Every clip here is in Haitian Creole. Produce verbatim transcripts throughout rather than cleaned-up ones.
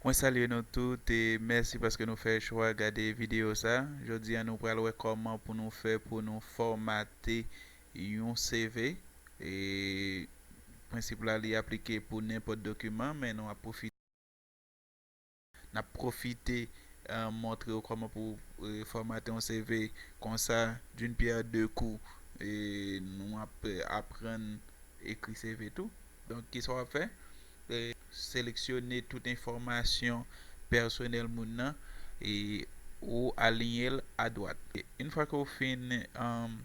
Mwen salye nou tout e mèsi paske nou fè chwa gade videyo sa. Jodi a nou pral wè kòman pou nou fè pou nou fòmate yon C V. E prensip la li aplike pou nenpòt dokiman, men nou ap pwofite n ap pwofite uh, montre w kòman pou uh, fòmate yon C V konsa d'une pierre deux coups. E nou ap uh, aprann ekri C V tou. Donk, kisa w ap fè? E, seleksyone tout enfòmasyon pèsonèl moun nan e ou aliyen l adwat. Yon fwa ke w fin um,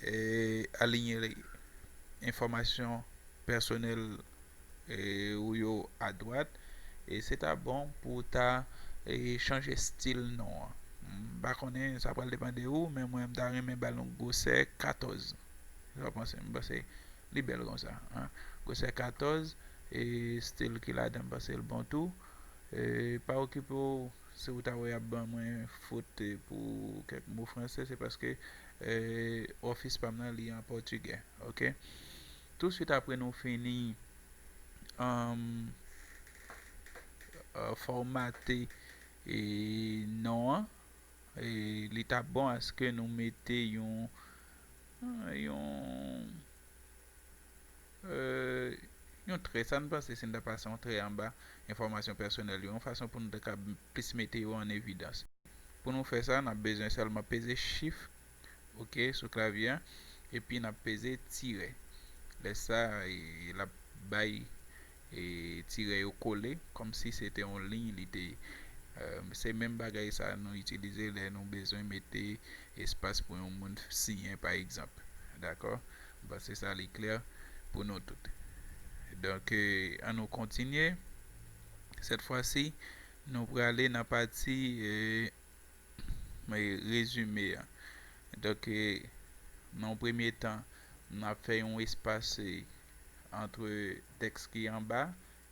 e, aliyen enfòmasyon pèsonèl e, ou yo adwat, e se ta bon pou w ta e, chanje stil non an. M pa konnen, sa pral depann de ou, men mwen m ta renmen ba l yon gwosè katòz. Sa w panse? M panse li bèl konsa. Gwosè katòz, e stil ki ladan m panse l bon tou. E pa okipe w si w ta wè y ap ban mwen fot pou kèk mo franse, se paske e, ofis pa m nan li an pòtigè. Oke. Touswit apre nou fini um, uh, fòmate e, non an, e, li ta bon aske nou mete yon yon euh, yon trè, sa n panse si n ta pase yon trè anba enfòmasyon pèsonèl yo, yon fason pou nou ta ka plis mete yo an evidans. Pou nou fè sa, n ap bezwen sèlman peze chif, oke, sou klavye a, epi n ap peze tirè. Lè sa, l ap bay e tirè yo kole, kòmsi se te yon liy li te. Se menm bagay sa nou itilize lè nou bezwen mete espas pou yon moun siyen, pa egzanp. Dakò? M panse sa li klè pou nou tout. Donk, ann nou kontinye. Sèt fwa si, nou prale nan pati e, rezime a. Donk, e, nan yon premye tan, n ap fè yon espas e, antre tèks ki anba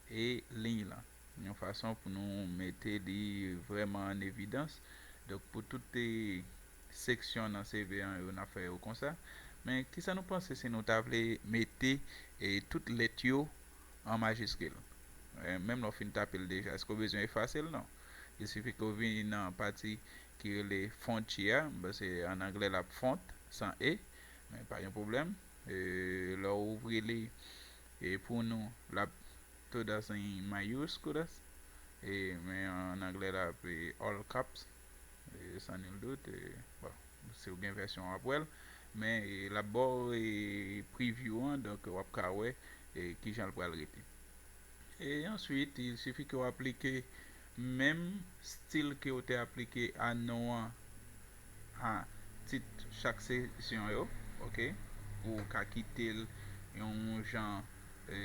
e liy lan. Yon fason pou nou mete li vrèman an evidans. Donk, pou tout e, seksyon nan C V an yo, n ap fè yo konsa. Men, kisa nou panse si nou ta vle mete e, tout lèt yo an majiskil? E, menm lè w fin tape l deja, èske w bezwen efase l? Non. Il sifi ke w vini nan pati ki rele fonti a, m panse an anglè l ap font, san E, men pa gen pwoblèm. E, lè w ouvri li, e, pou nou, l ap todas en mayúsculas, e, men an anglè l ap e, all caps, e, sans nul doute, e, bon, si w gen vèsyon w ap wè l, men e, l ap ba w e, preview an, donk w ap ka wè e, kijan l pral rete. E answit, il sifi ke w aplike menm stil ke w te aplike a non an a tit chak sesyon yo, oke? Pou w ka kite l yon jan e,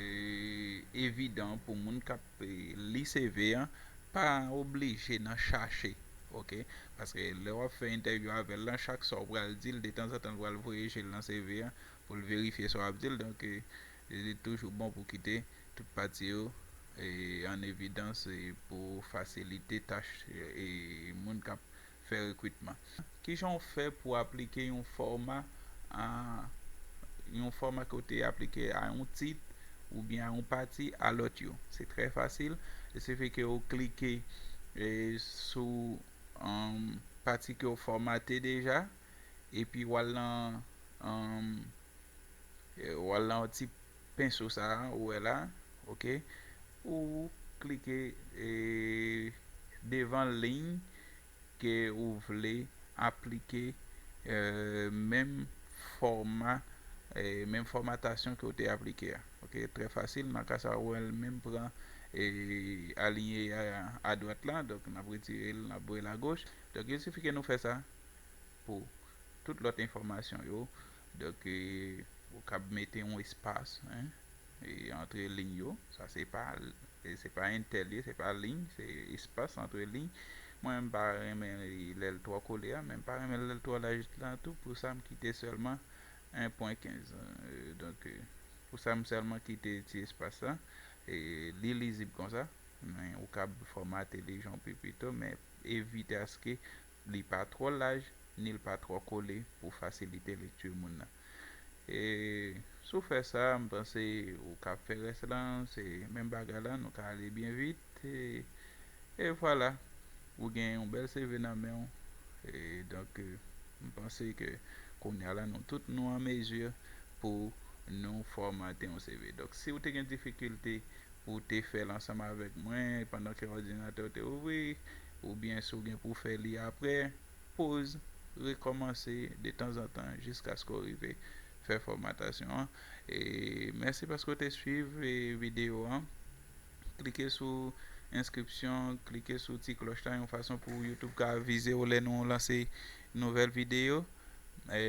evidan pou moun k ap e, li C V an pa oblije nan chache, oke? Paske lè w ap fè entèvyou avè l lan, chak sa w pral di l, detanzantan l pral voye je l nan C V an pou l verifye sa w ap di l. Donk, e, li toujou bon pou kite tout pati yo e, an evidans e, pou fasilite tach e, moun k ap fè rekritman. Kijan w fè pou aplike yon fòma a yon fòma ke w te aplike a yon tit oubyen a yon pati a lòt yo? Se trè fasil. Il sifi ke w klike e, sou um, pati ke w fòmate deja, epi w al nan um, e, w al nan ti penso sa a ou wè la, oke? Ou klike e, devan liy ke ou vle aplike e, menm fòma e, menm fòmatasyon ke w te aplike a. Oke, trè fasil, nan ka sa ou wè l menm pran e, aliyen a adwat la, donk n ap retire l, n ap voye l agoch. Donk, il sifi ke nou fè sa pou tout lòt enfòmasyon yo. Donk, e, ou kab mete yon espas, en, e, antre liy yo. Sa se pa, e, se pa entèl ye, se pa liy, se espas antre liy. Mwen, m pa renmen lè l twò kole a, men m pa renmen lè l twò laj lan tou. Pou sa, m kite sèlman en pwen kenz. E, donk, e, pou sa, m sèlman kite ti espas la. E, li lizib konsa, men ou kab fòmate li jan w pi pito, men evite aske li pa twò laj, ni l pa twò kole pou fasilite lekti moun nan. E si w fè sa, m panse ou ka fè rès lan, se menm bagay la, nou ka ale byen vit. E E vwala, ou gen yon bèl C V nan men w. E donk, m panse ke kounye a la, nou tout nou an mezi pou nou fòmate yon C V. Donk, si w te gen difikilte pou w te fè l ansanm avèk mwen pandan ke òdinatè w te ouvri, oubyen si w gen pou w fè li apre, poz, rekòmanse detanzantan jiskaske w rive fè fòmatasyon an. E mèsi paske w te swiv videyo an. Klike sou enskripsyon, klike sou ti klòch la yon fason pou YouTube ka avize w lè nou lanse nouvèl videyo. E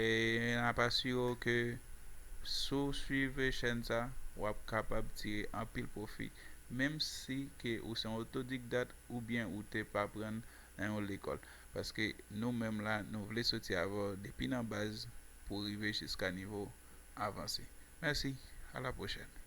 n ap asire w ke si w swiv chèn sa, w ap kapab tire anpil pwofi, menm si ke ou se yon otodidakt oubyen ou te pa aprann nan yon lekòl. Paske nou menm la, nou vle soti avè w depi nan baz pou rive jiska nivo avanse. Mèsi, a la pwochèn.